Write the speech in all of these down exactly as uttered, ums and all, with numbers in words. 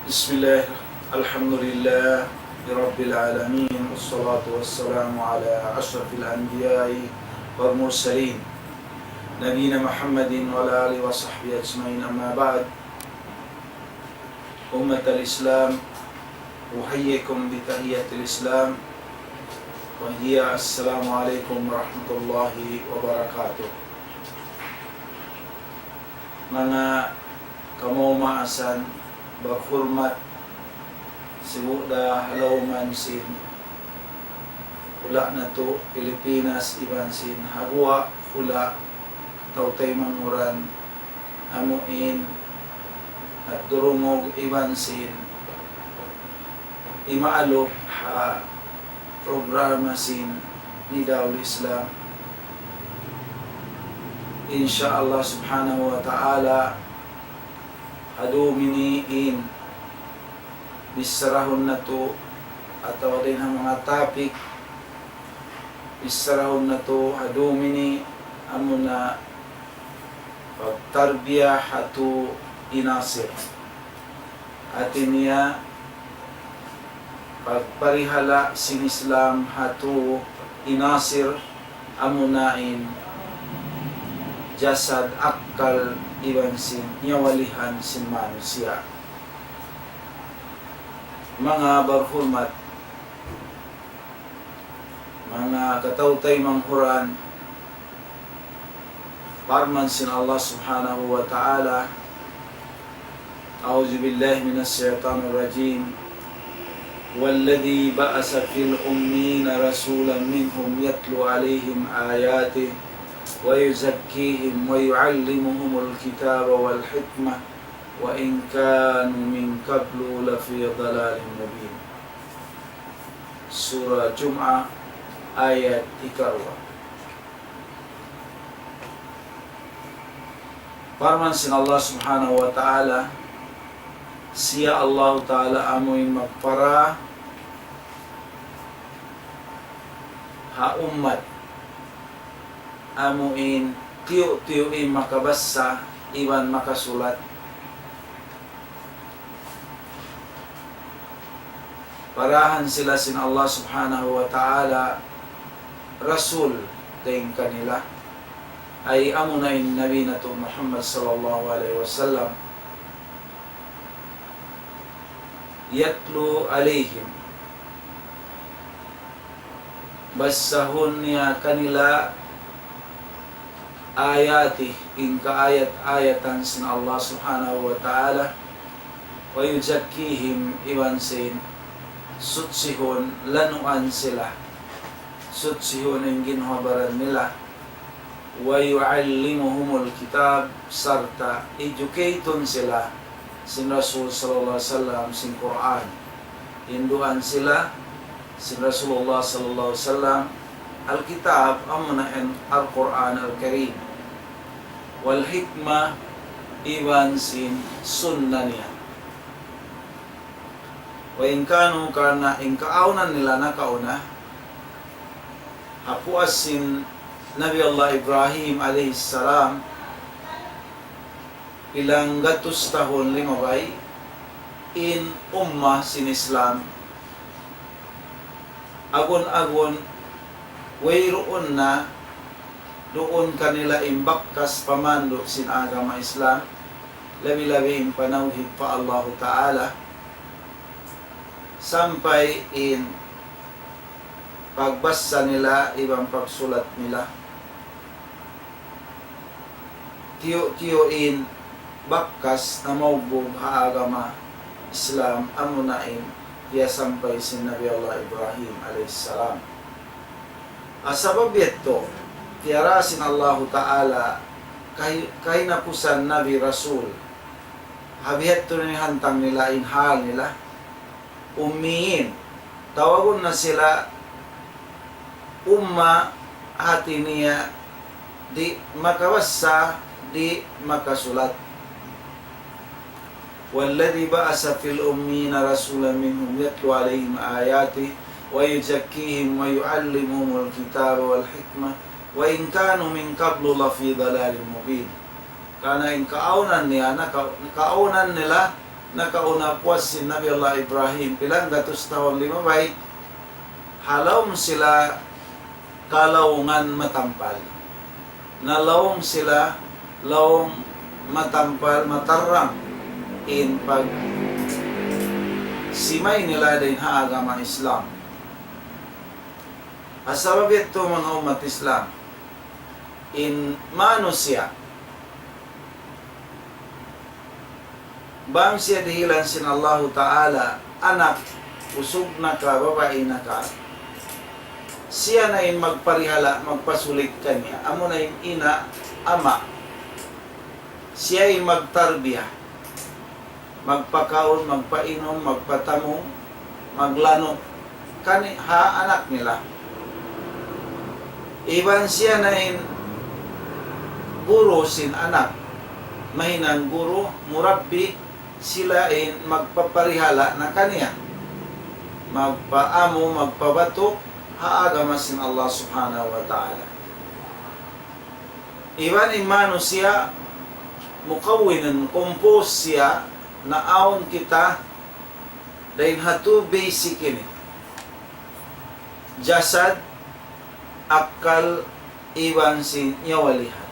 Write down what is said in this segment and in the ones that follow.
بسم الله، الحمد لله رب العالمين، والصلاة والسلام على أشرف الأنبياء والمرسلين، نبينا محمد وعلى آله وصحبه أجمعين، أما بعد. أمة الإسلام، أحييكم بتحية الإسلام، وهي السلام عليكم ورحمة الله وبركاته. Manga kamaas-maasan, barhurmat, sibu' da ha lawm sin hula' natu' Pilipinas iban sin ha guwa' hula' tau taymanghud, amu in nagdurungug iban sin imaalup ha programa sin Nidaul Islam. Insya Allah subhanahu wa ta'ala, ha dum ini in bicharahun natu' atawa dayn ha manga topic bicharahun natu' ha dum ini amuna pagtarbiya ha tū inasir. Hāti niya, pagparihala' sin Islam ha tū inasir, amuna in jasad, akkal, iban sin nyawalihan sin manusiya'. Manga barhurmat, manga kataw-taymanghuran, parman sin Allah subhanahu wa ta'ala, أعوذ بالله من الشيطان الرجيم. هو الذي بعث في الأميين رسولا منهم يتلو عليهم آياته ويزكيهم ويعلمهم الكتاب والحكمة وإن كانوا من قبل لفي ضلال مبين. Surah Jum'ah, ayat hikaruwa. Parman sin Allah subhanahu wa ta'ala, siya Allah ta'ala amu in magpara ha ummat, amu in tiyu'-tiyu' in makabassa iban makasulat. Parahan sila sin Allah subhanahu wa ta'ala rasul dayn kanila, ay amuna in Nabi natu' Muhammad sallallahu alayhi wasallam. يتلو عليهم, basahun niya kanila, آياته, in kaayat-ayatan sin Allah subhanahu wa ta'ala, ويزكيهم, iban sin sutsihun, lanuan sila, sutsihun in ginhawa-baran nila, ويعلمهم الكتاب, sarta' educate-un sila sin Rasul sallallahu alayhi wasallam sin Qur'an. Hinduan sila sin Rasulullah sallallahu alayhi wasallam, Al-Kitab, amuna in Al-Qur'an Al-Karim, والحكمة, iban sin sunna niya. وإن كانوا, karna' in kaawnan nila nakauna, ha puas sin Nabi Allah Ibrahim alayhi salam, ilang gatus tahun limabay, in ummah sin Islam, agun-agun, wayruun na duun kanila in bakas pamandu' sin agama Islam, labi-labi in panawhid pa Allahu Ta'ala, sampay in pagbassa nila iban pagsulat nila. Tiyu'-tiyu' in bakas na maugbug ha agama Islam, amuna in piyasampay sin Nabi Allah Ibrahim alayhi salam. Sabab yadtu, tiyara sin Allahu Ta'ala kahi-, kahinapusan Nabi Rasul. Ha biya' yadtu in hantang nila, in hal nila. Ummiyin. Tawagun na sila umma, hati niya di' makabassa, di' makasulat. والذي بعث في الأميين رسولا منهم يتلو عليهم آياته ويزكيهم ويعلمهم الكتاب والحكمة وإن كانوا من قبل لفي ضلال مبين. Karna' in kaawnan niya, naka-, kaawnan nila, nakauna puas sin Nabi Allah Ibrahim, pilang gatus tahun limabay, ha lawm sila kalaungan matampal. Na lawm sila, lawm matampal, matarrang in pagsimay nila dayn ha agama Islam. Ha sabab yadtu, manga ummat Islam, in manusiya', bang siya dihilan sin Allahu Ta'ala anak, usug na ka, babai na ka, siya na in magparihala', magpasulig kaniya. Amu na in ina', ama'. Siya in magtarbiya, magpakaun, magpainum, magpatamung, maglanu' kani-, ha anak nila. Iban siya na in guru sin anak. Mahinang guru, murabbi, sila in magpaparihala' na kaniya. Magpaamu, magpabatuk, ha agama sin Allah Subhanahu wa Ta'ala. Iban in manusiya', mukawwinun, compose siya, na awn kita, dayn ha tū basic ini. Jasad, akkal, iban sin nyawalihan.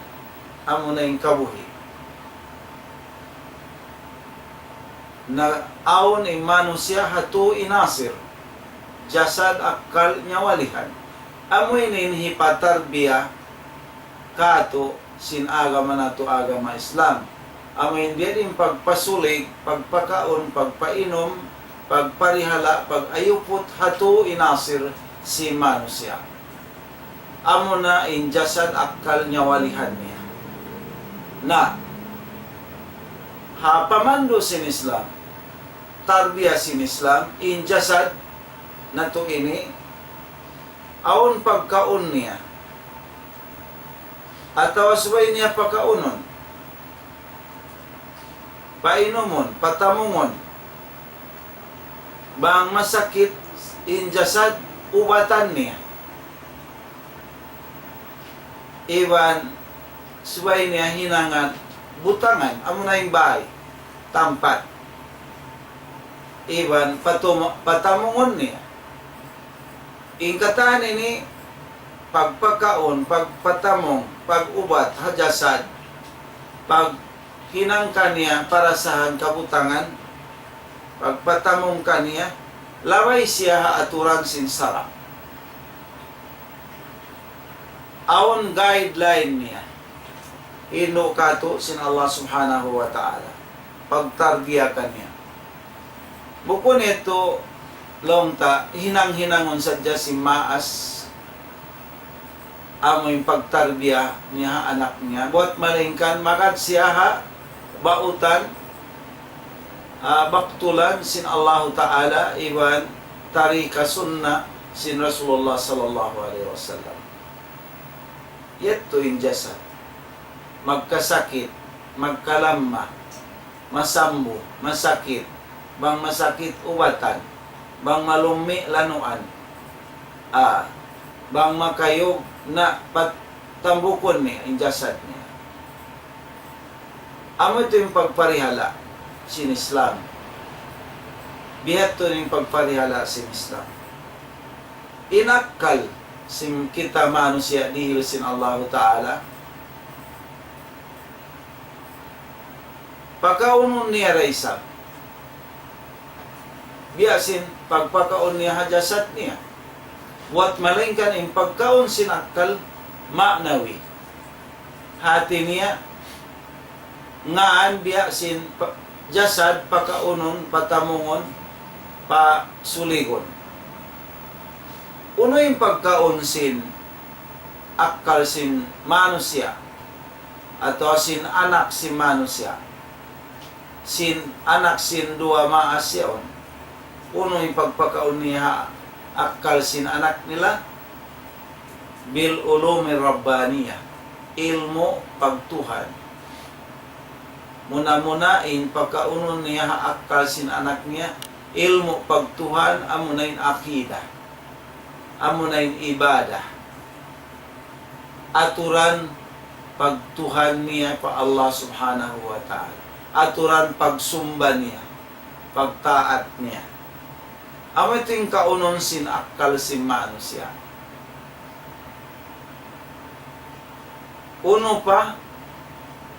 Amu na in kabuhi'. Na awn in manusiya' ha tū inasir. Jasad, akkal, nyawalihan. Amu ini in hipatarbiya kātu' sin agama natu' agama Islam. Amu in biya' diin pagpasulig, pagpakaun, pagpainum, pagparihala', pag-ayuput ha tū inasir sin manusiya'. Amu na in jasad, akkal, nyawalihan niya. Na, ha pamandu' sin Islam, tarbiya sin Islam, in jasad natu' ini, awn pagkaun niya. Atawa subay niya pakaunun, painumun, patamungun. Bang masakit in jasad, ubatan niya. Iban subay niya hinangan butangan, amu na in bāy, tampat. Iban patum-, patamungun niya. In katan ini, pagpakaun, pagpatamung, pag-ubat ha jasad, paghinang kaniya parasahan kabutangan, pagpatamung kaniya, labay siya ha aturan sin sara'. Awn guideline niya. Hindu' kātu' sin Allah Subhanahu wa Ta'ala. Pagtarbiya kaniya. Bukun yadtu laung ta, hinang-hinangun sadja sin maas, amu in pagtarbiya niya ha anak niya. Buwat malaingkan, magad siya ha bautan, ah, baktulan sin Allahu Ta'ala, iban tarika sunna sin Rasulullah sallallahu alayhi wasallam. Yadtu in jasad. Magkasakit, magkalamma, masambu, masakit, bang masakit ubatan, bang malummi' lanuan, ah, bang makayug na pat-, tambukun niya in jasad niya. Amu yadtu in pagparihala' sin Islam. Biya' yadtu in pagparihala' sin Islam. In akkal sin kita manusiya' dihil sin Allahu Ta'ala, pakaunun niya da isab. Biya' sin pagpakaun niya ha jasad niya. Buwat malaingkan in pagkaun sin akkal ma'nawi. Hati niya, ngan biya' sin pa-, jasad pakaunun, patamungun, pasuligun. Unu in pagkaun sin akkal sin manusiya', atawa sin anak sin manusiya', sin anak sin duwa maas yaun? Unu in pagpakaun niya ha akkal sin anak nila? Bil ulumi rabbaniyah, ilmu' pagtuhan. Muna-muna in pakaunun niya ha akkal sin anak niya, ilmu' pagtuhan, amuna in akida, amuna in ibada. Aturan pagtuhan niya pa Allah Subhanahu wa Ta'ala. Aturan pagsumba niya. pagtaat niya. Amu yadtu in kaunun sin akkal sin manusiya'. Unu pa,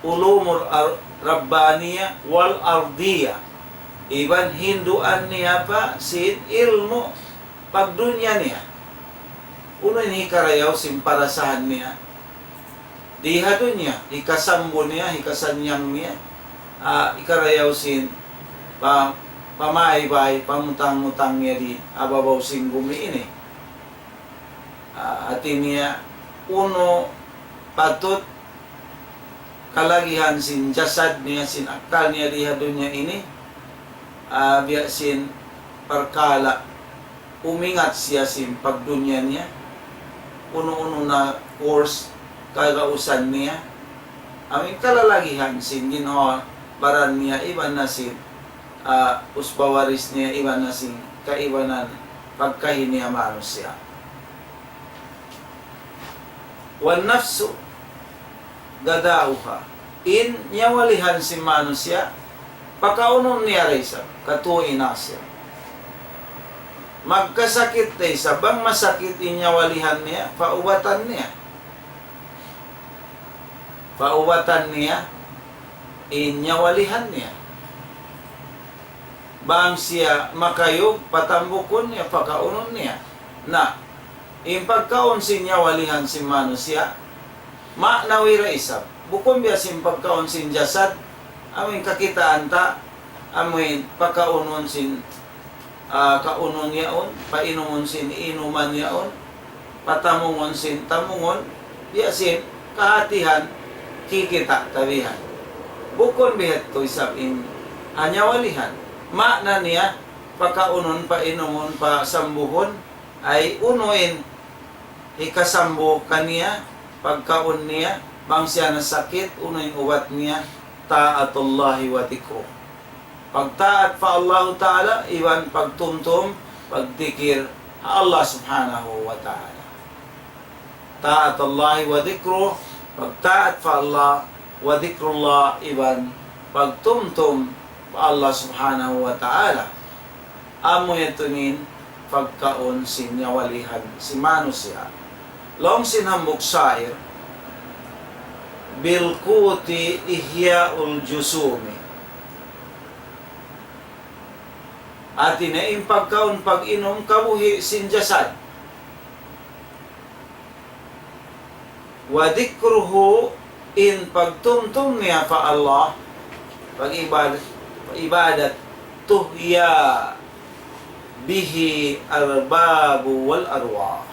ulumul ar-, rabbaniya wal ardiya. Iban hinduan niya pa sin ilmu' pagdunya niya. Unu in hikarayaw sin parasahan niya di ha dunya, hikasambu niya, hikasannyang niya, ah, hikarayaw sin pa-, pamaybay, pamutang-mutang niya di ha babaw sin bumi ini. Ah, hati niya, unu patut kalagihan sin jasad niya, sin akkal niya di ha dunya ini, ah, biya' sin parkala' umingat siya sin pagdunya niya, unu-unu na course kagausan niya, amu in kalalagihan sin ginhawa-baran niya, iban na sin, ah, usba-waris niya, iban na sin kaibanan pagkahi niya manusiya'. والنفس غذاؤها. In nyawalihan sin manusiya', pakaunun niya da isab, katu' in asir. Magkasakit da isab, bang masakit in nyawalihan niya, paubatan niya. Paubatan niya in nyawalihan niya. Bang siya makayug, patambukun niya, pakaunun niya. Na, in pagkaun sin nyawalihan sin manusiya', ma'nawi da isab. Bukun biya' sin pagkaun sin jasad, amu in kakitaan ta, amu in pakaunun sin, ah, kaunun yaun, painumun sin inuman yaun, patamungun sin tamungun, biya' sin kahatihan kikita' ta bihan. Bukun biya' hādtu isab in nyawalihan. Ma'na niya, pakaunun, painumun, pasambuhun, ay unu in hikasambu kaniya, pagkaun niya, bang siya nasakit, unu in ubat niya, طاعة الله وذكره. Pagtaat pa Allahu Ta'ala, iban pagtumtum, pagdikir ha Allah Subhanahu wa Ta'ala. طاعة الله وذكره, pagtaat pa Allah, وذكر الله, iban pagtumtum pa Allah Subhanahu wa Ta'ala. Amu yadtu in pagkaun sin nyawalihan sin manusiya'. Laung sin hambuuk syair, بالقوت إحياء الجسوم. Hati niya in pagkaun pag-inum kabuhi' sin jasad. وذكره, in pagtumtum niya pa Allah, pag-ibadat, pag-ibadat, تحيا به الأرباب والأرواح.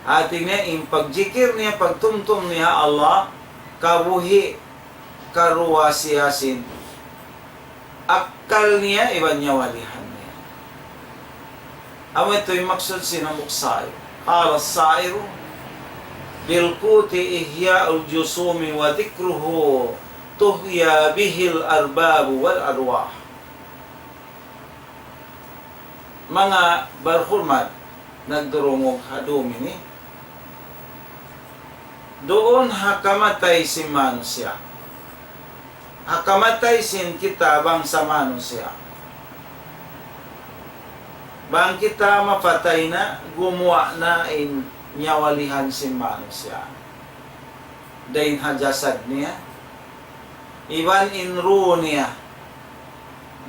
Hati niya in pagjikir niya, pagtumtum niya Allah, kabuhi' karuwa siya sin akkal niya iban nyawalihan niya. Amu yadtu in maksud sin hambuuk syair. قال الشاعر: بالقوت إحياء الجسوم وذكره تحيا به الأرباب والأرواح. Manga barhurmat nagdurungug ha dum ini, duun ha kamatay sin manusiya'. Ha kamatay sin kita bangsa manusiya'. Bang kita mapatay na, gumuwa' na in nyawalihan sin manusiya'. Dayn ha jasad niya, iban in ruh niya,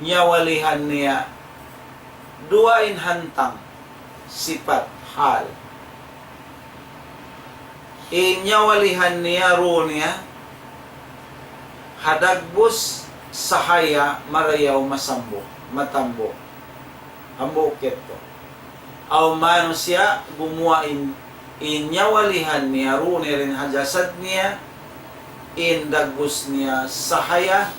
nyawalihan niya, duwa in hantang, sipat, hal. In nyawalihan niya, ruh niya, ha dagbus sahaya marayaw masambu, matambu. Hambuuk yadtu. Awn manusiya' gumuwa' in, in nyawalihan niya, ruh niya dayn ha jasad niya, in dagbus niya sahaya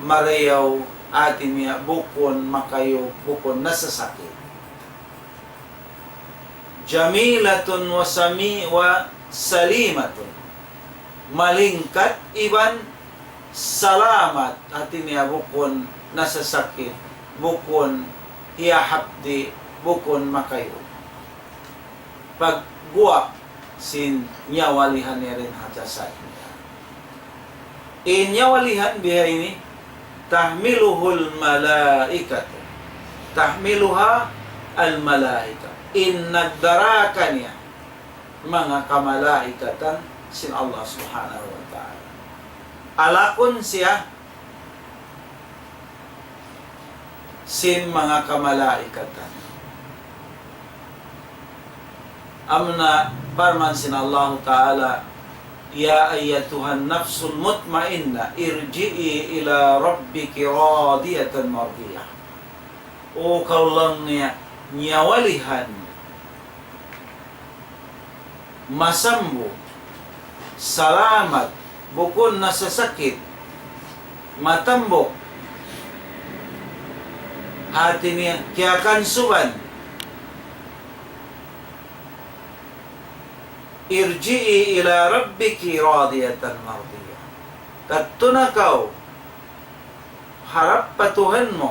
marayaw, hati niya bukun makayug, bukun nasasakit. جميلة وسمي-، وسليمة. Malingkat iban salamat, hati niya bukun nasasakit, bukun hiyahapdi', bukun makayug. Pagguwa' sin nyawalihan niya dayn ha jasad niya. In nyawalihan bihaini, تحمله الملائكة. تحملها الملائكة. In nagdara kaniya manga kamalaikatan sin Allah Subhanahu wa Ta'ala. Alakun siya sin manga kamalaikatan. Amuna parman sin Allahu Ta'ala, يا أيتها النفس المطمئنة ارجعي إلى ربك راضية مرضية. O kaw laung niya nyawalihan, masambu, salamat, bukun nasasakit, matambuk, hati niya kiyakansuban. ارجعي إلى ربك راضية مرضية. Kadtu na kaw harap pa Tuhan mu,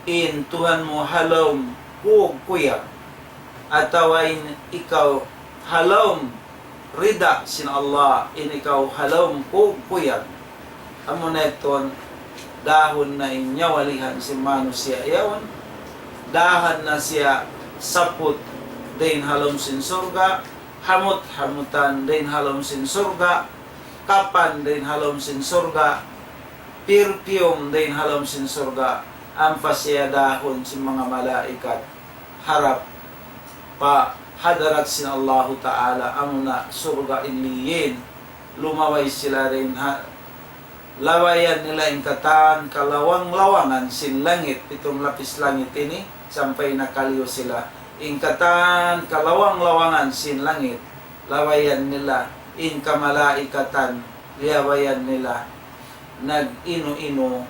in Tuhan mu ha lawm kuyag-kuyag, atawa in ikaw ha lawm rida sin Allah, in ikaw ha lawm kuyag-kuyag. Amuna yadtu, dahun na in nyawalihan sin manusiya' yaun, dahan na siya saput dayn ha lawm sin surga', hamut-hamutan dayn ha lawm sin surga', kapan dayn ha lawm sin surga', perfume dayn ha lawm sin surga', ampa siya dahun sin manga malaikat harap pa hadarat sin Allahu Ta'ala, amuna surga' Illiyin. Lumabay sila dayn ha, labayan nila in katan kalawang-lawangan sin langit, pitu lapis langit ini, sampay nakaliyu sila. In katan kalawang-lawangan sin langit, labayan nila, in kamalaikatan, liyabayan nila, nag-inu-inu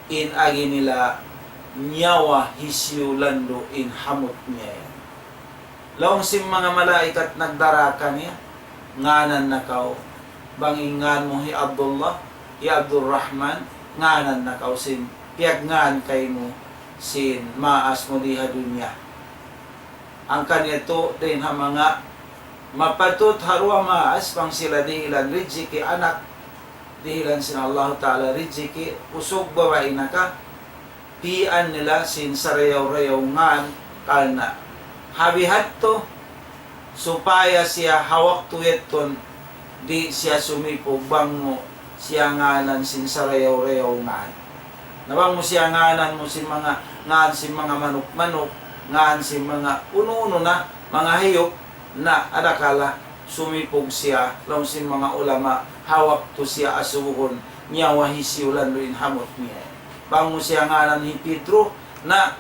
in agi nila nyawa hisiyu landu' in hamut niya yan. Laung sin manga malaikat nagdara kaniya, ngānan na kaw. Bang in ngān mu hi Abdullah, hi Abdul Rahman, ngānan na kaw sin piyagngān kaymu sin maas mu di ha dunya. Hangkan yadtu dayn ha manga mapatut ha duwa maas, bang sila dihilan rijiki anak, dihilan sin Allahu Ta'ala rijiki, usug babai na ka, pi'an nila sin sarayaw-rayaw ngān karna' ha bihadtu, supaya siya ha waktu yadtu di' siya sumipug bang mu siya ngānan sin sarayaw-rayaw ngān. Na bang mu siya ngānan mu sin manga, ngān sin manga manuk-manuk, ngān sin manga unu-unu na, manga hayup, na adakala sumipug siya, laung sin manga ulama, ha waktu siya asubuhun, nyawa hisiyu landu' in hamut niya. Bang mu siya ngānan hi Pedro, na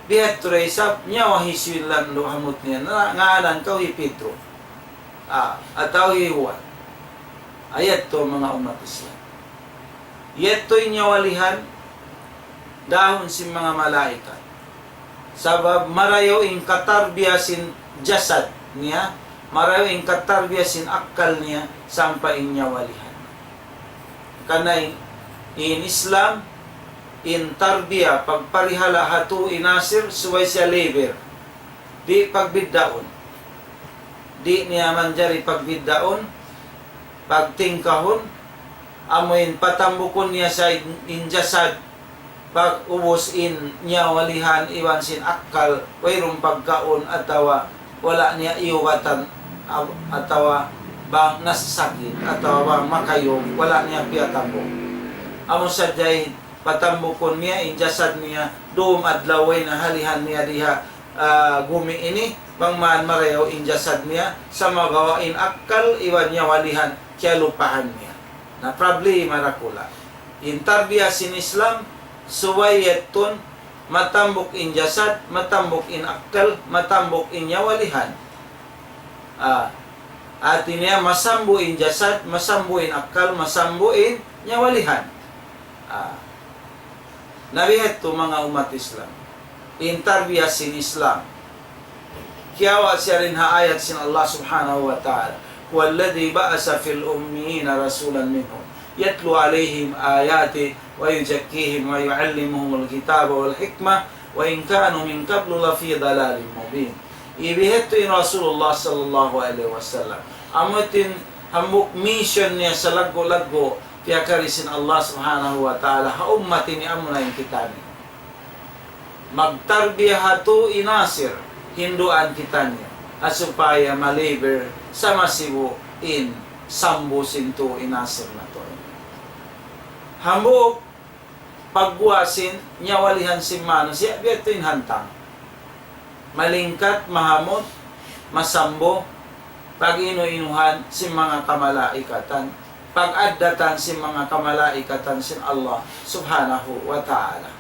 bihadtu da isab, nyawa hisiyu landu' hamut niya, na ngānan kaw hi Pedro. Ah, atawa hi Juan. Ayat tu manga ummat Islam. Yadtu in nyawalihan, dahun sin manga malaikat. Sabab marayaw in katarbiya sin jasad niya, marayaw in katarbiya sin akkal niya, sampay in nyawalihan. Karna' in, in Islam, in tarbiya, pagparihala ha tū in asir, subay siya level. Di' pagbiddaun. Di' niya manjari pagbiddaun, pagtingkahun, amu in patambukun niya sa in, in jasad, pag-ubus in nyawalihan iban sin akkal, wayruun pagkaun atawa wala' niya iyubatan, ab-, atawa bang nasasakit, atawa bang makayug, wala' niya piyatambuk. Amu sadja in patambukun niya, in jasad niya, dum adlaw way na halihan niya diha, ah, gumi ini, bang man marayaw in jasad niya, sumagawa' in akkal iban nyawalihan, kiyalupahan niya. Na problema dakula'. In tarbiya sin Islam, subay yadtu, matambuk in jasad, matambuk in akkal, matambuk in nyawalihan. Ah, hati niya masambu in jasad, masambu in akkal, masambu in nyawalihan. Ah. Na bihadtu manga ummat Islam. In tarbiya sin Islam. Kiyawa' siya dayn ha ayat sin Allah Subhanahu wa Ta'ala. هو الذي بعث في الأميين رسولا منهم يتلو عليهم آياته ويزكيهم ويعلمهم الكتاب والحكمة وإن كانوا من قبل لفي ضلال مبين. Bihadtu in Rasulullah sallallahu alayhi wasallam. Amu in Hambuuk mission niya salaggu'-laggu' piyakari sin Allah Subhanahu wa Ta'ala ha ummat ini, amuna in kitaniyu. Magtarbiya ha Tu'i Nasir, hinduan kitaniyu. Ha supaya maliber sa masibu' in sambu sin Tu'i Nasir natu' ini. Hambuuk pagguwa' sin nyawalihan sin manusiya', biya' tuud in hantang. Malingkat, mahamut, masambu, pag-inu-inuhan sin manga kamalaikatan, pag-addatan sin manga kamalaikatan sin Allah Subhanahu wa Ta'ala.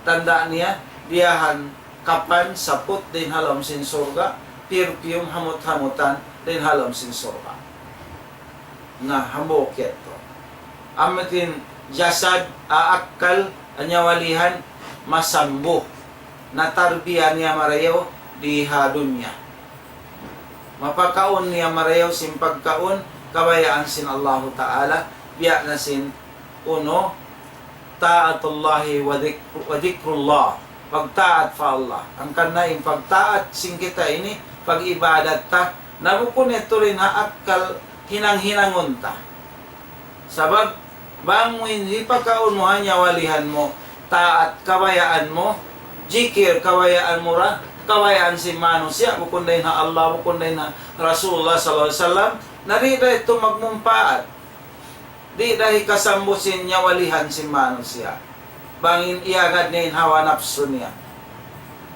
Tanda' niya, diyahan kapan saput dayn ha lawm sin surga', perfume hamut-hamutan dayn ha lawm sin surga'. Na, hambuuk yadtu. Amu in jasad, a, akkal, a nyawalihan, masambu. Natarbiya niya marayaw di ha dunya. Mapakaun niya marayaw sin pagkaun, kabayaan sin Allahu Ta'ala, biya' na sin unu, ta'atullahi wa dhikru-, wa dhikrullah. Pagtaat pa Allah. Hangkan na in pagtaat sin kita ini, pag-ibadat ta, na bukun yadtu dayn ha akkal hinang-hinangun ta. Sabab, bang mu in hipakaun mu ha nyawalihan mu, taat kabayaan mu, jikir kabayaan mu ra, kabayaan sin manusiya', bukun dayn ha Allah, bukun dayn ha Rasulullah sallallahu alayhi wasallam, na di' da yadtu magmumpaat. Di' da hikasambu sin nyawalihan sin manusiya'. Bang in iyagad niya in hawa napsu niya.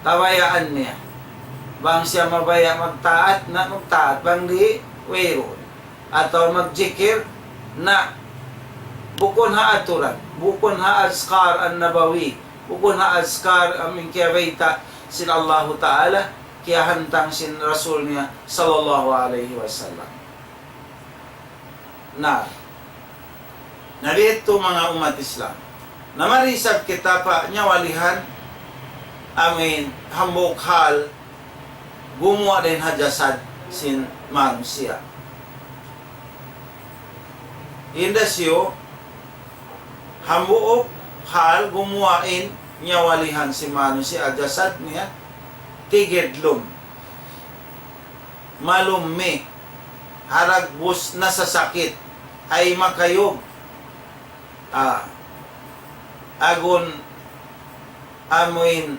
Kabayaan niya. Bang siya mabaya' magtaat, na magtaat. Bang di', wayruun. Atawa magjikir, na bukun ha aturan. Bukun ha azkar an-nabawi. Bukun ha azkar amu in kiyabayta' sin Allahu Ta'ala, kiyahantang sin Rasul niya sallallahu alayhi wasallam. Na, na biya' yadtu manga ummat Islam. Na mari isab kita pa nyawalihan, amu in hambuuk hal gumuwa' dayn ha jasad sin manusiya'. In da siyu, hambuuk hal gumuwa' in nyawalihan sin manusiya', jasad niya, tigidlum, malummi', haragbus, nasasakit, ay makayug. Ah, agun amuin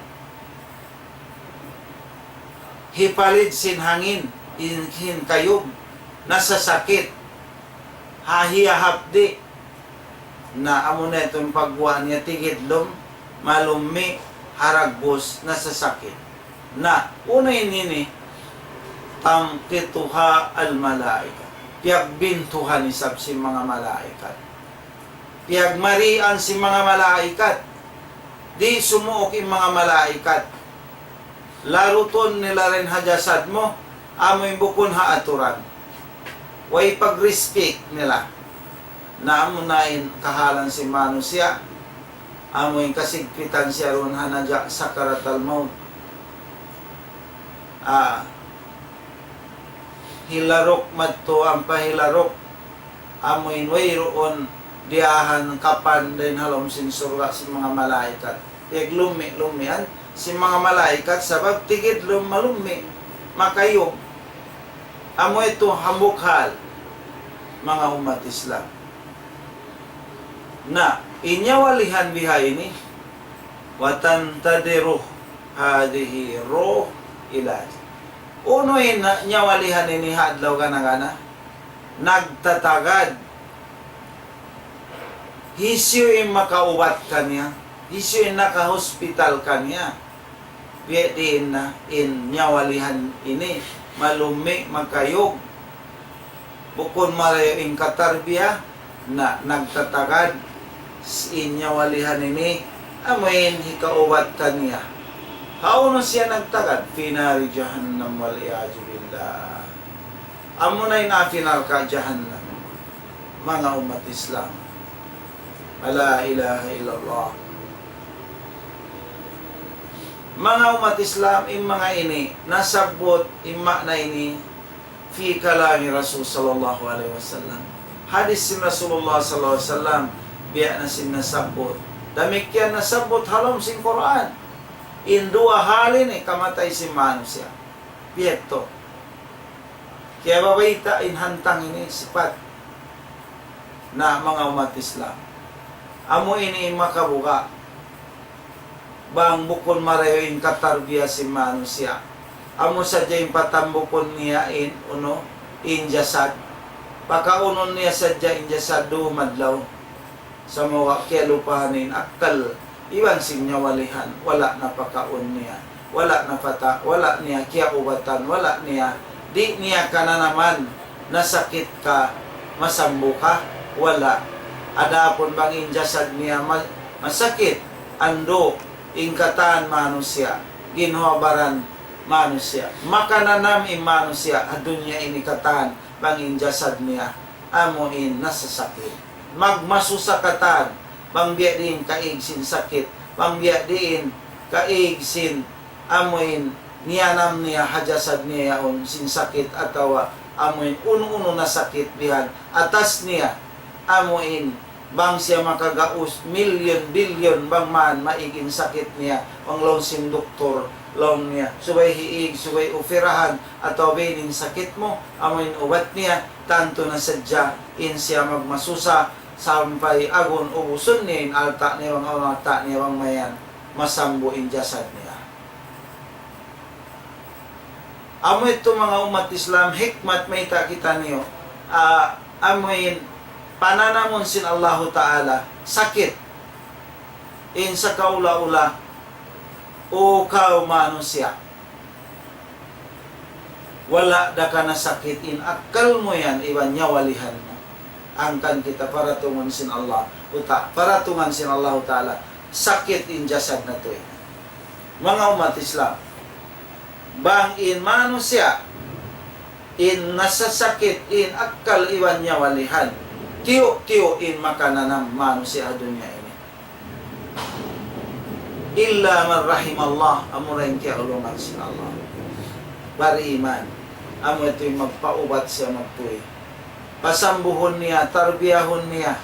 hipalid sin hangin, in, in kayug, nasasakit, hahiya hapdi', na amuna yadtu in pagguwa' niya tigidlum, malummi', haragbus, nasasakit. Na, unu in ini, تمقتها الملائكة. Piyagbintuhan isab sin manga malaikat. Piyagmarian sin manga malaikat. Di' sumuuk in manga malaikat. Larutun nila dayn ha jasad mu, amu in bukun ha aturan. Way pag-respect nila. Na amuna in kahalan sin manusiya', amu in kasigpitan siya duun ha naja' sakaratal maut. Ah, hilaruk madtu ampa hilaruk, amu in wayruun diyahan kapan dayn ha lawm sin surga' sin manga malaikat. Piyaglummi'-lummian sin manga malaikat sabab tigidlum, malummi', makayug. Amu yadtu hambuuk hal, manga ummat Islam. Na, in nyawalihan biha ini, وتنتظر هذه الروح إلى أجل. Unu in nyawalihan ini ha adlaw gana-gana? Nagtatagad. Hisiyu in makaubat kaniya? Hisiyu in nakahospital kaniya? Biya' diin na in nyawalihan ini, malummi', makayug. Bukun marayaw in katarbiya, na nagtatagad in nyawalihan ini, amuin hikaubat kaniya. Hawnu siya nagtagad? في نار جهنم والعياذ بالله. Amuna in api narka' jahannam. Manga ummat Islam. La ilaha illallah. Manga ummat Islam, in manga ini, nasabbut, in ma'na ini, في كلام رسول صلى الله عليه وسلم. Hadis sin Rasulullah sallallahu alayhi wasallam, biya' na sin nasabbut. Damikkiyan nasabbut ha lawm sin Qur'an. In duwa hal ini, kamatay sin manusiya'. Biya' yadtu. Kiyabayta' in hantang ini sipat na manga ummat Islam. Amu ini in makabuga'. Bang bukun marayaw in katarbiya sin manusiya'. Amu sadja in patambukun niya in, unu, in jasad. Pakaunun niya sadja in jasad dum adlaw. Sumagawa' kiyalupahan in akkal iban sin nyawalihan, wala' na pakaun niya, wala' na pata-, wala' niya kiyaubatan, wala' niya, di' niya kananaman na sakit ka, masambu ka, wala'. Adapun bang in jasad niya ma-, masakit, andu' in katan manusiya', ginhawa-baran manusiya'. Makananam in manusiya' ha dunya ini katan bang in jasad niya amu in nasasakit. Magmasusa katan, bang biya' diin kaig sin sakit, bang biya' diin kaig sin amu in niyanam niya ha jasad niya yaun sin sakit atawa amu in unu-unu na sakit bihan atas niya, amu in bang siya makagaus milyon, bilyon, bang man maig in sakit niya, bang laung sin doktor, laung niya, subay hiig, subay upirahan, atawa biya' diin sakit mu, amu in ubat niya, tantu na sadja in siya magmasusa, sampay agun ubusun niya in alta' niya, bang awn alta' niya, bang mayan, masambu in jasad niya. Amu yadtu manga ummat Islam, hikmat mayta' kitaniyu, ah, amu in pananamun sin Allahu Ta'ala, sakit, in sakaula-ula, o kaw manusiya'. Wala' da kanasakit in akkal mu yan iban nyawalihan mu. Hangkan kita paratungun sin Allah, uta, paratungan sin Allahu Ta'ala, sakit in jasad natu' ini. Manga ummat Islam, bang in manusiya', in nasasakit in akkal iban nyawalihan, tiyu'-tiyu' in makananam manusiya' ha dunya ini. Illa man rahimallah, amura in kiyaulungan sin Allah. Bariman, amu yadtu in magpaubat siya magtuy. Pasambuhun niya, tarbiyahun niya,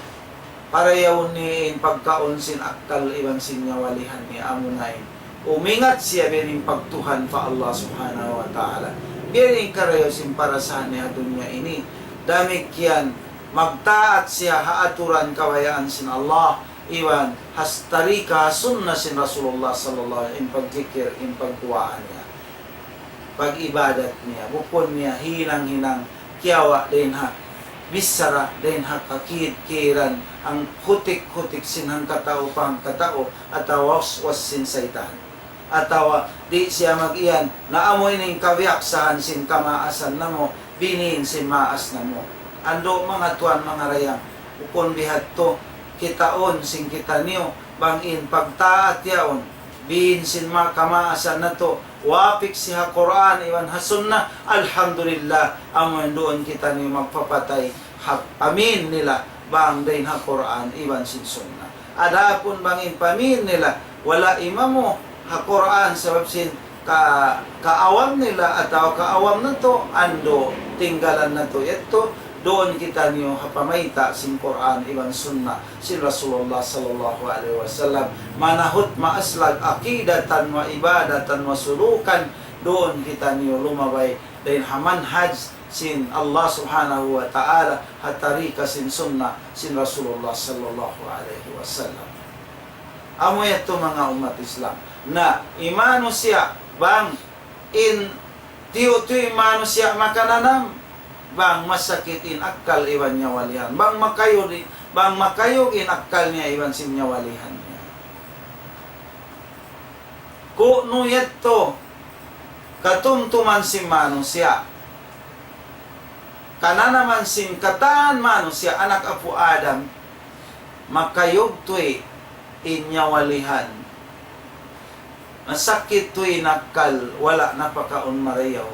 parayawun niya in pagkaun sin akkal iban sin nyawalihan niya, amuna in umingat siya biya' diin pagtuhan pa Allah Subhanahu wa Ta'ala. Biya' diin in karayaw sin parasahan niya ha dunya ini. Damikkiyan magtaat siya ha aturan kabayaan sin Allah, iban ha tarika, ha sunna sin Rasulullah sallallahu alayhi wasallam, in pagdikir, in pagduwaa niya, pag-ibadat niya, bukun niya hinang-hinang kiyawa' dayn ha bichara, dayn ha kakid-kiran, hanghutik-hutik sin hangkatau pa hangkatau, atawa waswas sin saytan. Atawa di' siya mag-iyan, na amu ini in kabiyaksahan sin kamaasan namu', binin sin maas namu'. Andu' manga tuwan manga dayang, bukun bihadtu kitaun sin kitaniyu, bang in pagtaat yaun, bin sin ma-, kamaasan natu', wapik siya ha Qur'an iban ha Sunnah, alhamdulillah, amu in duun kitaniyu magpapatay ha amin nila, bang dayn ha Qur'an iban sin Sunnah. Adapun bang in pamin nila, wala' imamu ha Qur'an sabab sin ka-, kaawam nila atawa kaawam natu', andu' tinggalan natu' yadtu, duun kitaniyu ha pamayta' sin Qur'an iban Sunnah sin Rasulullah sallallahu alayhi wasallam. Manahut maaslag aqidatan wa ibadatan wa sulukan, duun kitaniyu lumabay dayn ha manhaj sin Allah Subhanahu wa Ta'ala, ha tarika sin Sunnah sin Rasulullah sallallahu alayhi wasallam. Amu yadtu manga ummat Islam. Na, in manusiya' bang in tiyu'-tiyu' in manusiya' makananam, bang masakit in akkal iban nyawalihan. Bang makayug, bang makayug in akkal niya iban sin nyawalihan niya. Ku'nu yadtu katumtuman sin manusiya'. Kananaman sin katan manusiya', anak apu' Adam, makayug tuud in nyawalihan. Nasakit tuud in akkal, wala' na pakaun marayaw.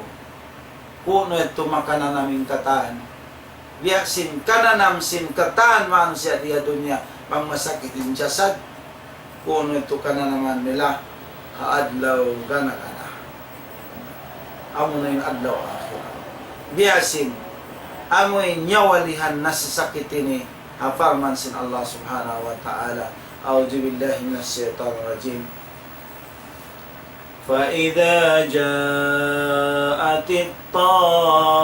Ku'nu yadtu makananam in katan. Biya' sin kananam sin katan manusiya' di ha dunya, bang masakit in jasad, ku'nu yadtu kananaman nila ha adlaw gana-gana. Amuna in adlaw akhirat. Biya' sin, amu in nyawalihan nasasakit ini, ha parman sin Allah Subhanahu wa Ta'ala. أعوذ بالله من الشيطان الرجيم. فإذا جاءت الطامة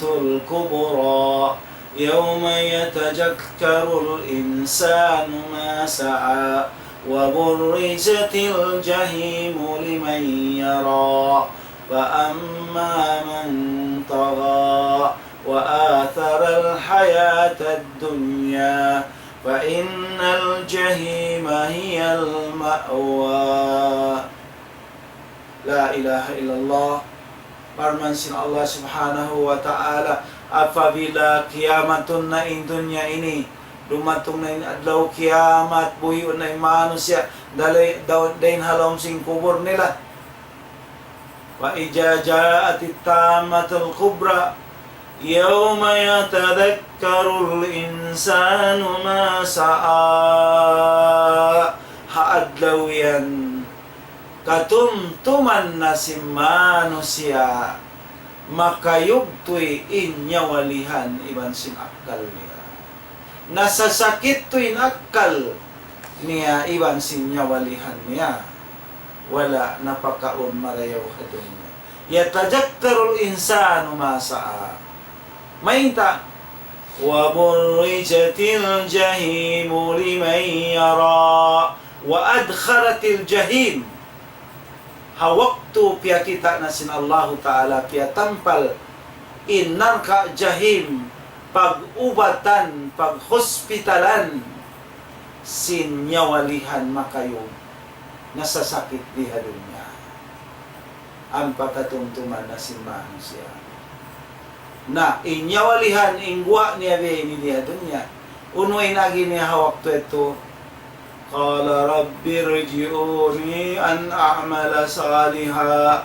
الكبرى يوم يتذكر الإنسان ما سعى وبرزت الجحيم لمن يرى فأما من طغى وآثر الحياة الدنيا فإن الجحيم هي المأوى. La ilaha illallah. Parman sin Allah Subhanahu wa Ta'ala, apabila kiyamatun na in dunya ini, dumatung na in adlaw kiyamat, buhiun na in manusiya', dalay, daw-, dayn ha lawm sin kubul nila. وإذا جاءت الطامة الكبرى يوم يتذكر الإنسان ما سعى. Ha adlaw yan, katumtuman na sin manusiya', makayugtuy in nyawalihan iban sin akkal niya. Nasasakit tuud in akkal niya iban sin nyawalihan niya. Wala' na pakaun marayaw ha dunya. يتذكر الإنسان ما سعى. Mayta'? وبرزت الجحيم لمن يرى. وأدخلت الجحيم. Ha waktu piyakita' na sin Allahu Ta'ala, piyatampal in narka' jahim, pag-ubatan, paghospitalan sin nyawalihan makayug, nasasakit di ha dunya. Ampa katumtuman na sin manusiya'. Na, in nyawalihan, in guwa' niya biya' ini di ha dunya. Unu in agi niya ha waktu yadtu? قال رب ارجعون أعمل صالحا.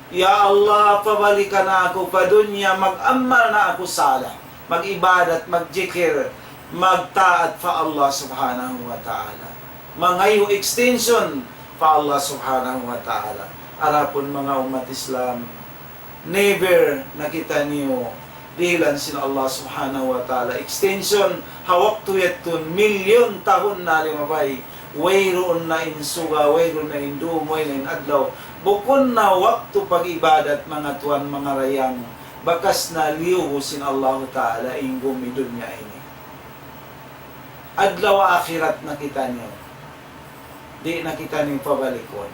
Ya Allah, pabalikan aku pa dunya, mag-amal na aku salih, mag-ibadat, magjikil, magtaat pa Allah Subhanahu wa Ta'ala. Mangayu' extension pa Allah Subhanahu wa Ta'ala. Adapun manga ummat Islam, never na kitaniyu dihilan sin Allah Subhanahu wa Ta'ala extension, ha waktu yadtu milyun tahun na limabay, wayruun na in suga, wayruun na in dum, wayruun na in adlaw. Bukun na waktu pag-ibadat, manga tuwan, manga dayang, bakas na liyubu sin Allahu Ta'ala in gumi dunya ini. Adlaw akhirat na kitaniyu. Di' na kitaniyu pabalikun.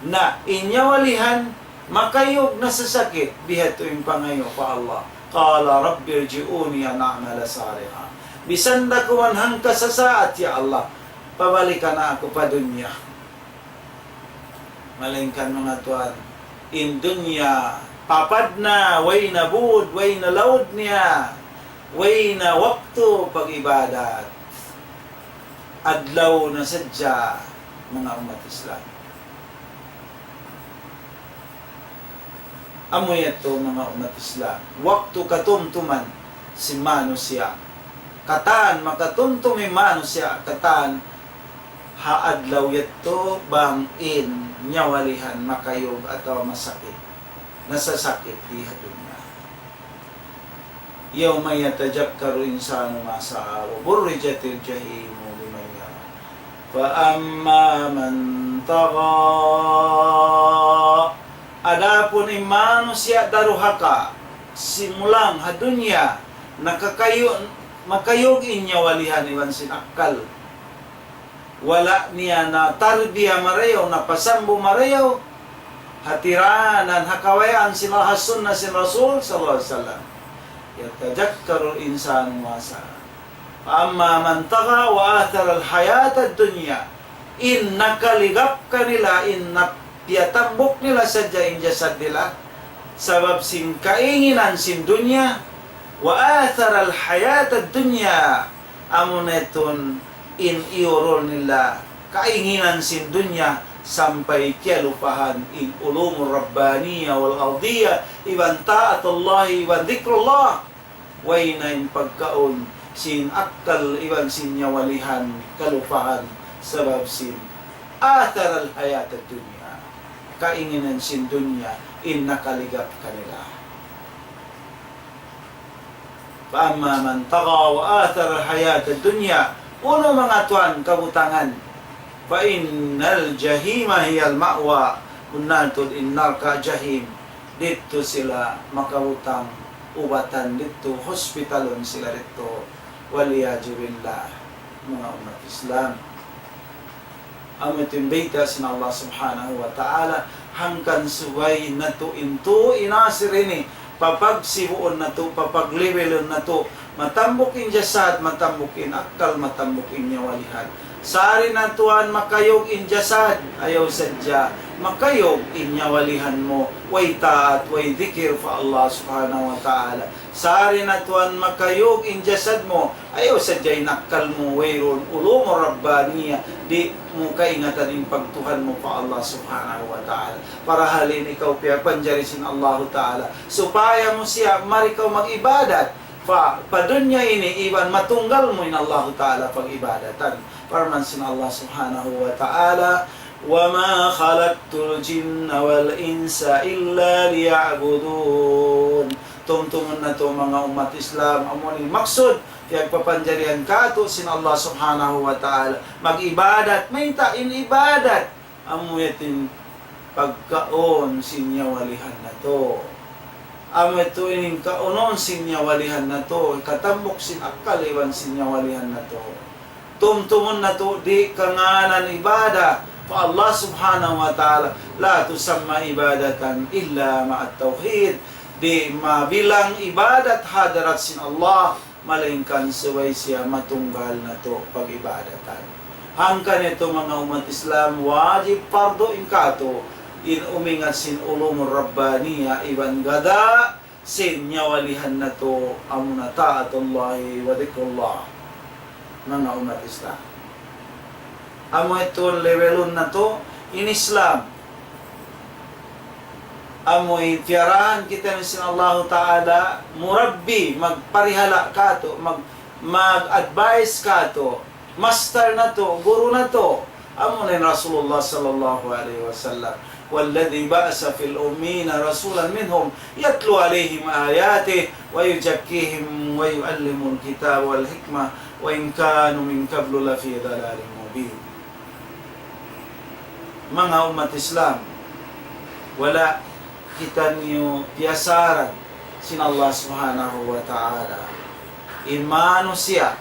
Na, in nyawalihan, makayug, nasasakit, biya' hādtu in pangayu' pa Allah. قال رب ارجعون أعمل صالحا. Bisan da kuman hangka sasaat, ya Allah, pabalikan na aku pa dunya. Malaingkan manga tuwan, in dunya, papad na, way na būd, way na laud niya, way na waktu pag-ibadat. Adlaw na sadja, manga ummat Islam. Amu yadtu, manga ummat Islam, waktu katumtuman sin manusiya'. Katan, makatumtum in manusiya', katan ha adlaw yadtu bang in nyawalihan makayug atawa masakit, nasasakit di ha dunya. يوم يتذكر الإنسان ما سعى وبرزت الجحيم لمن يرى فأما من طغى. Adapun in manusiya' daruhaka, simulang ha dunya, nakakayu-, makayug in nyawalihan iban sin akkal. Wala' niya natarbiya marayaw, napasambu marayaw, ha tiranan, ha kabayaan sin, ha sunna sin Rasul sallallahu alayhi wasallam. يتذكر الإنسان ما سعى. فأما من طغى وآثر الحياة الدنيا. In nakaligap kanila, in nap-, piyatambuk nila sadja in jasad nila, sabab sin kainginan sin dunya, وآثر الحياة الدنيا. Amuna yadtu in iyurul nila kainginan sin dunya sampay kiyalupahan in ulumur rabbaniyah wal ardiyah, iban ta'atullah, iban dhikrullah. Way na in pagkaun sin akkal iban sin nyawalihan, kalupahan, sabab sin آثر الحياة الدنيا. Kainginan sin dunya in nakaligap kanila. فأما من طغى وآثر الحياة الدنيا. Unu manga tuwan kabutangan? فإن الجحيم هي المأوى. Bunnal tuud in narka' Jahim, didtu sila makabutang ubatan, didtu hospitalun sila didtu. والعياذ بالله, manga ummat Islam. Amu yadtu in bayta' sin Allah Subhanahu wa Ta'ala, hangkan subay natu' in tū inasir ini, papagsibuun natu', papaglibelun natu', matambuk in jasad, matambuk in akkal, matambuk in nyawalihan. Sari na tuwan makayug in jasad, ayaw sadja makayug in nyawalihan mu, way taat, way dikir pa Allah Subhanahu wa Ta'ala. Sari na tuwan makayug in jasad mu, ayaw sadja in akkal mu, wayruun ulum rabbaniya, di' mu kaingatan in pagtuhan mu pa Allah Subhanahu wa Ta'ala. Parahal in ikaw piyapanjari sin Allahu Ta'ala, supaya mu siya mari kaw mag-ibadat pa, pa dunya ini, iban matunggal mu in Allahu Ta'ala pag-ibadatan. Parman sin Allah Subhanahu wa Ta'ala, وما خلقت الجن والإنس إلا ليعبدون. Tumtumun natu', manga ummat Islam, amu in maksud piyagpapanjarihan kātu' sin Allah Subhanahu wa Ta'ala mag-ibadat. Mayta' in ibadat? Amu yadtu in pagkaun sin nyawalihan natu'. Amu yadtu in kaunun sin nyawalihan natu', katambuk sin akkal iban sin nyawalihan natu'. Tumtumun natu', di' kangānan ibadat pa Allah Subhanahu wa Ta'ala, لا تسمى عبادة إلا مع التوحيد. Di' mabilang ibadat ha hadarat sin Allah, malaingkan subay siya matunggal natu' pag-ibadatan. Hangkan yadtu, manga ummat Islam, wajib pardu in kātu' in umingat sin ulum rabbaniya iban gada' sin nyawalihan natu', amuna ta'atullahi wa dhikrullah. Manga ummat Islam, amu yadtu in levelun natu' in Islam. Amu in piyarahan kita sin Allahu Ta'ala, murabbi, magparihala' kātu', mag-, mag-advise kātu', master natu', guru natu'. Amu na in Rasulullah sallallahu alayhi wasallam. والذي بعث في الأميين رسولا منهم يتلو عليهم آياته ويزكيهم ويعلمهم الكتاب والحكمة وإن كانوا من قبل لفي ضلال مبين. Manga ummat Islam, wala' kitaniyu piyasaran sin Allah Subhanahu wa Ta'ala in manusiya'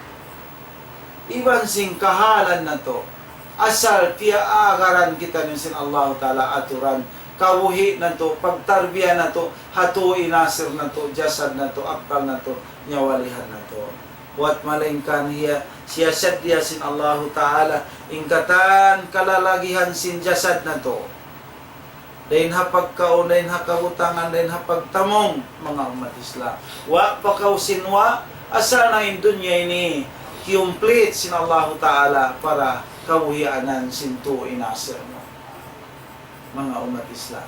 iban sin kahalan natu', asal piyaagaran kitaniyu sin Allahu Ta'ala aturan, kabuhi' natu', pagtarbiya natu', ha tū inasir natu', jasad natu', akkal natu', nyawalihan natu'. Buwat malaingkan hiya, siyasaddiya sin Allahu Ta'ala in katan kalalagihan sin jasad natu'. Dayn ha pagkaun, dayn ha kabutangan, dayn ha pagtamung, manga ummat Islam. Wa' pa kaw sin wa', asal na in dunya ini kiyumplit sin Allahu Ta'ala para kabuhianan sin tū inasir mu. Manga ummat Islam,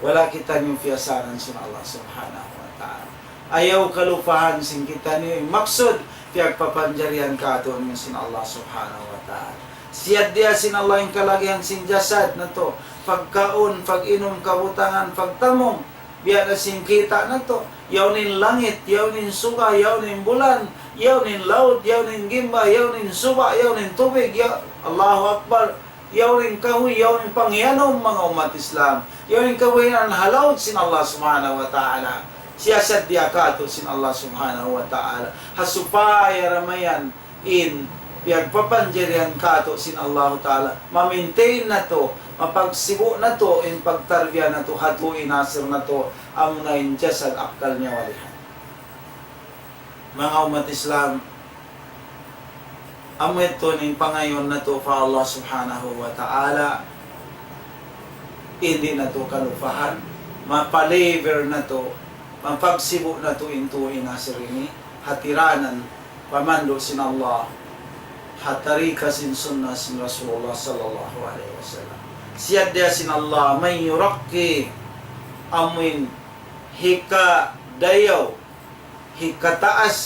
wala' kitaniyu piyasaran sin Allah Subhanahu wa Ta'ala. Ayaw kalupahan sin kitaniyu in maksud piyagpapanjarihan kātu' sin Allah Subhanahu wa Ta'ala. Siyaddiya sin Allah in kalagihan sin jasad natu', pagkaun, pag-inum, kabutangan, pagtamung, biya' na sin kita' natu'. Yaun in langit, yaun in suga, yaun in bulan, yaun in laut, yaun in gimba, yaun in suba', yaun in tubig, ya Allahu Akbar. Yaun in kahuy, yaun in pangiyanum, manga ummat Islam. Yaun in kabuhianan ha laud sin Allah Subhanahu wa Ta'ala. Siyasaddiya kātu' sin Allah Subhanahu wa Ta'ala. Ha supaya da mayan in piyagpapanjarihan kātu' sin Allahu Ta'ala, ma-maintain natu', mapagsibu' natu', in pagtarbiya natu', ha tū inasir natu', amuna in jasad, akkal, nyawalihan. Manga ummat Islam, amu yadtu in pangayuun natu' pa Allah Subhanahu wa Ta'ala, di' natu' kalupahan, mapaliver natu', mapagsibu' natu' in tū inasir ini, ha tiranan, pamandu' sin Allah, ha tarika sin sunna sin Rasulullah sallallahu alayhi wasallam. Siyaddiya sin Allah, من يرقي, amuin hikadayaw, hikataas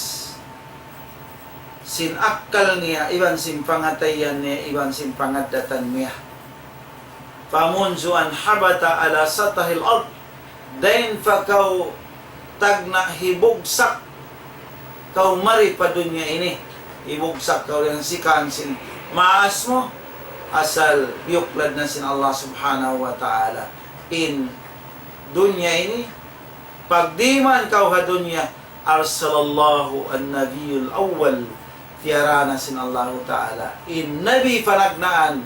sin akkal niya, iban sin pangatayan niya, iban sin pangaddatan niya. فمنذ أن هبط على سطح الأرض, dayn pa kaw tagna' hibugsak kaw mari pa dunya ini. Ibugsak kaw dayn ha sikaan sin maas mu, asal biyuklad na sin Allah Subhanahu wa Ta'ala in dunya ini. Pagdiman kaw ha dunya, أرسل الله النبي الأول, piyara na sin Allahu Ta'ala in Nabi panagnaan,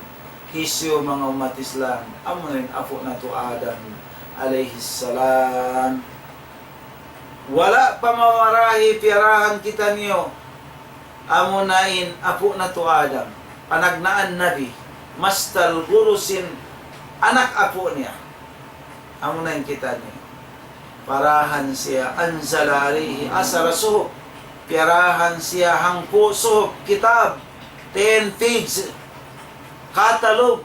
hisiyu, manga ummat Islam? Amuna in apu' natu' Adam alayhi salam. Wala' pa mamarahi piyarahan kitaniyu, amuna in apu' natu' Adam, panagnaan Nabi, mastal guru sin anak apu' niya. Amuna in kitaniyu. Piyarahan siya, أنزل عليه عشر صحف. Piyarahan siya hangpu' suhuf, kitab, ten page, catalog.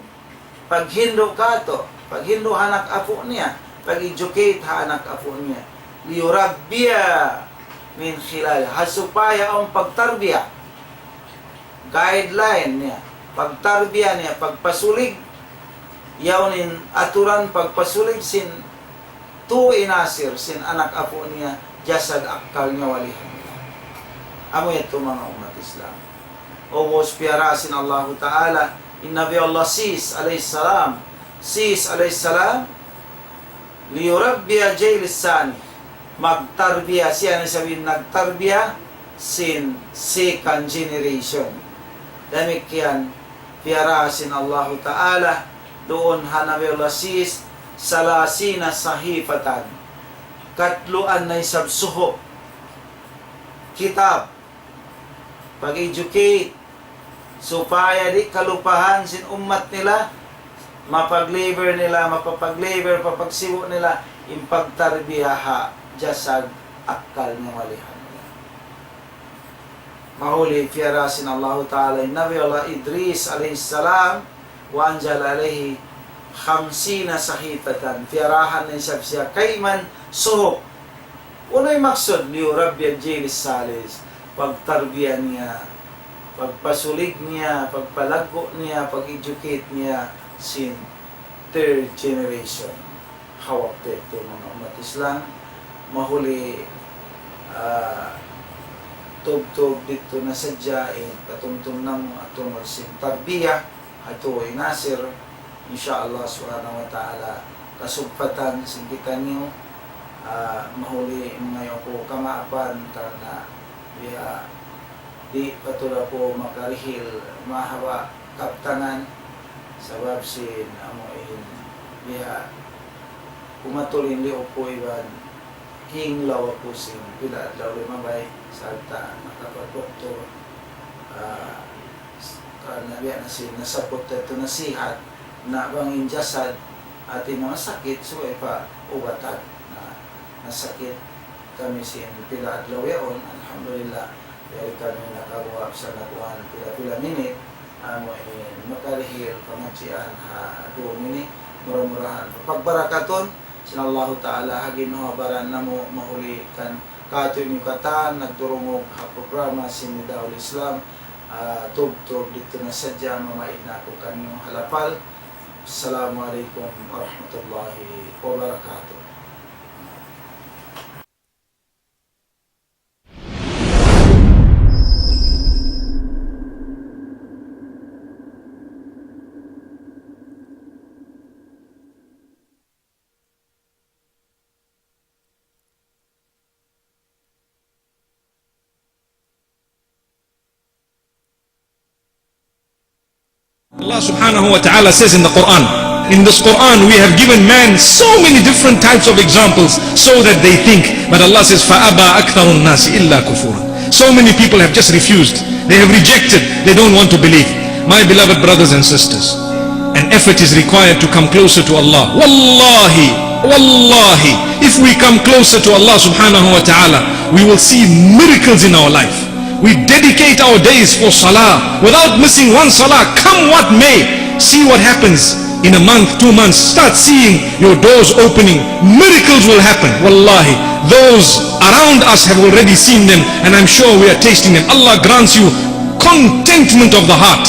Paghindu' katu', paghindu' ha anak apu' niya, pag-educate ha anak apu' niya. ليربي من خلال, ha supaya awn pagtarbiya, guideline niya, pagtarbiya niya, pagpasulig, yaun in aturan pagpasulig sin tu inasir sin anak apu' niya, jasad, akkal niya walihan nila. Amu yadtu manga ummat Islam. Ubus piyara sin Allahu Ta'ala in Nabi Allah Sis alayhis salam. Sis alayhis salam, ليربي الجيل الثاني. Magtarbiya siya, na isab in nagtarbiya sin second generation. Damikkiyan piyara sin Allahu Ta'ala duun ha Nabi Allah Sis, ثلاثين صحيفة. Katluan na isab suhuf, kitab, pag-educate, supaya di' kalupahan sin ummat nila, mapag-labor nila, mapapag-labor pa pagsibu' nila, in pagtarbiya ha jasad, akkal niya walihan nila. Mahuli piyara sin Allahu Ta'ala in Nabi Allah Idris alayhis salam, وأنزل عليه خمسين صحيفة. Piyarahan na isab siya kayman suhuf. Unu in maksud? ليربي الجيل الثالث. Pagtarbiya niya, pagpasulig niya, pagpalaggu' niya, pag-educate niya sin third generation. Ha waktu yadtu, manga ummat Islam, mahuli, ah, tubtub didtu na sadja in patumtum namu' tungud sin tarbiya ha tu inasir. In sha Allah Subhanahu wa Ta'ala, kasugpatan sin kitaniyu, ah, mahuli mangayu' aku kamaapan karna' biya' di' pa tuud aku makarihil mahaba' kabtangan, sabab sin amu in biha' kumatul in liug ku iban hinglaw aku sin pila adlaw limabay sarta' nakapagdoktor, ah, karna' biya' na sin nasabbut yadtu nasihat, na bang in jasad hati na masakit, subay pa ubatan. Na, nasakit kami sin pila adlaw yaun, alhamdulillah. Yari kami nakaguwa' sa nakuan pila-pila minit, amu in makarihil pangadjian ha duwa minit, mura-murahan pagbarakatun sin Allahu Ta'ala ha ginhawa-baran namu' mahuli kan katu' niyu katan nagdurungug ha programa sin Nidaul Islam, ah, tubtub didtu na sadja, mamaid na aku kaniyu ha lapal. Assalamu alaykum warahmatullahi wabarakatuh. Allah subhanahu wa ta'ala says in the Quran, in this Quran we have given man so many different types of examples so that they think. But Allah says, فأبى أكثر الناس إلا كفورا. So many people have just refused. They have rejected. They don't want to believe. My beloved brothers and sisters, an effort is required to come closer to Allah. Wallahi, wallahi, if we come closer to Allah subhanahu wa ta'ala, we will see miracles in our life. We dedicate our days for salah without missing one salah, come what may. See what happens in a month, two months. Start seeing your doors opening. Miracles will happen. Wallahi, those around us have already seen them, and I'm sure we are tasting them. Allah grants you contentment of the heart.